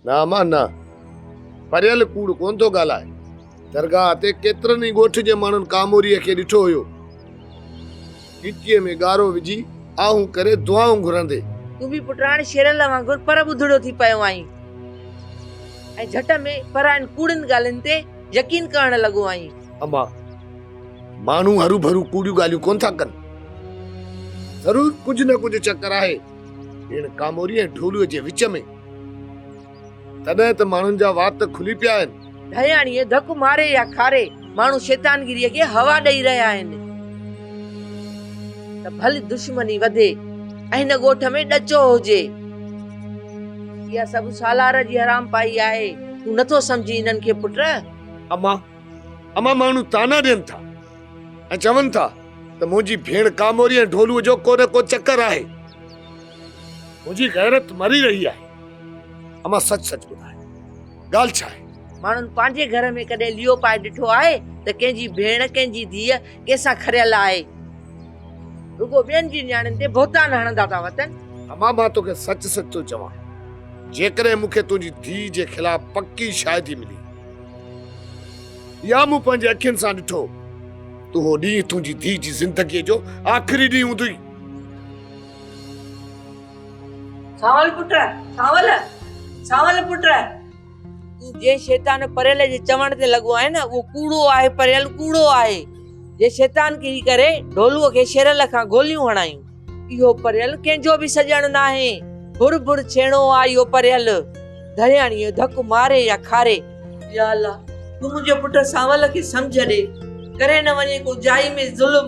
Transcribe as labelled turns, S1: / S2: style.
S1: نه امان نه، پريل ڪوڙ ڪونه ٿو ڳالهائي. درگاهه تي ڪيترن ئي ڳوٺ جي ماڻهن ڪاموريء کي ڏٺو هيو. ڳچيء ۾ ڳارو وجهي آهون ڪري دعائون گهرندي.
S2: تون به پٽ هاڻي شيرل وانگر پر ٻڌڙو ٿي پيو آهين ۽ جهٽ ۾ پراين ڪوڙين ڳالهين تي يقين ڪرڻ لڳو آهين.
S1: امان، ماڻهو هروڀرو ڪوڙيون ڳالهيون ڪونه ٿا ڪن. ضرور ڪجهه نه ڪجهه چڪر آهي. ڀيڻ ڪاموري ۽ ڍولوء جي وچ ۾. تڏهن ته ماڻهن جا وات کلي پيا آهن.
S2: ڌياڻيء ڌڪ ماري يا کاري، ماڻهو شيطانگيريء کي هوا ڏئي رهيا آهن ته ڀل دشمني وڌي ۽ هن ڳوٺ ۾ ڏچو هجي. اها سڀ سالار جي حرامپائي آهي. تون نٿو سمجهين انهن کي پٽ.
S1: اما، اما ماڻهو طعنا ڏين ٿا ۽ چون ٿا ته منهنجي ڀيڻ ڪاموري ۽ ڍولوء جو ڪو نه ڪو چڪر آهي. منهنجي غيرت مري رهي آهي. امان سچ سچ ٻڌاء ڳالهه ڇا آهي؟
S2: ماڻهن پنهنجي گهر ۾ ڪڏهن ليئو پائي ڏٺو آهي ته ڪنهن جي ڀيڻ ڪنهن جي ڌيء ڪنهن سان کريل آهي. رڳو ٻين جي نياڻين تي بهتان هڻندا ٿا وتن.
S1: امان مان توکي سچ سچ ٿو چوان جيڪڏهن مون کي تنهنجي ڌيء جي خلاف پڪي شاهدي ملي يا مون پنهنجي اکين سان ڏٺو ته اهو ڏينهن تنهنجي ڌيء جي زندگيء جو آخري ڏينهن هوندوئي.
S2: سانول پٽ! سانول! سانول پٽ! تون جنهن شيطان پريل جي چوڻ تي لڳو آهين نه، اهو ڪوڙو آهي پريل، ڪوڙو آهي. جنهن شيطان ڪري ڪري ڍولوء کي شيرل کان گوليون هڻايون. اهو پريل ڪنهن جو به سڄڻ ناهي. ڀر ڀر ڇيڻو آ اهو پريل. ڌرياڻيء ڌڪ ماري يا کاري. يا الله! تون منهنجي پٽ سانول کي سمجهه ڏي. ڪري نه وڃي ڪو جائي ۾ ظلم.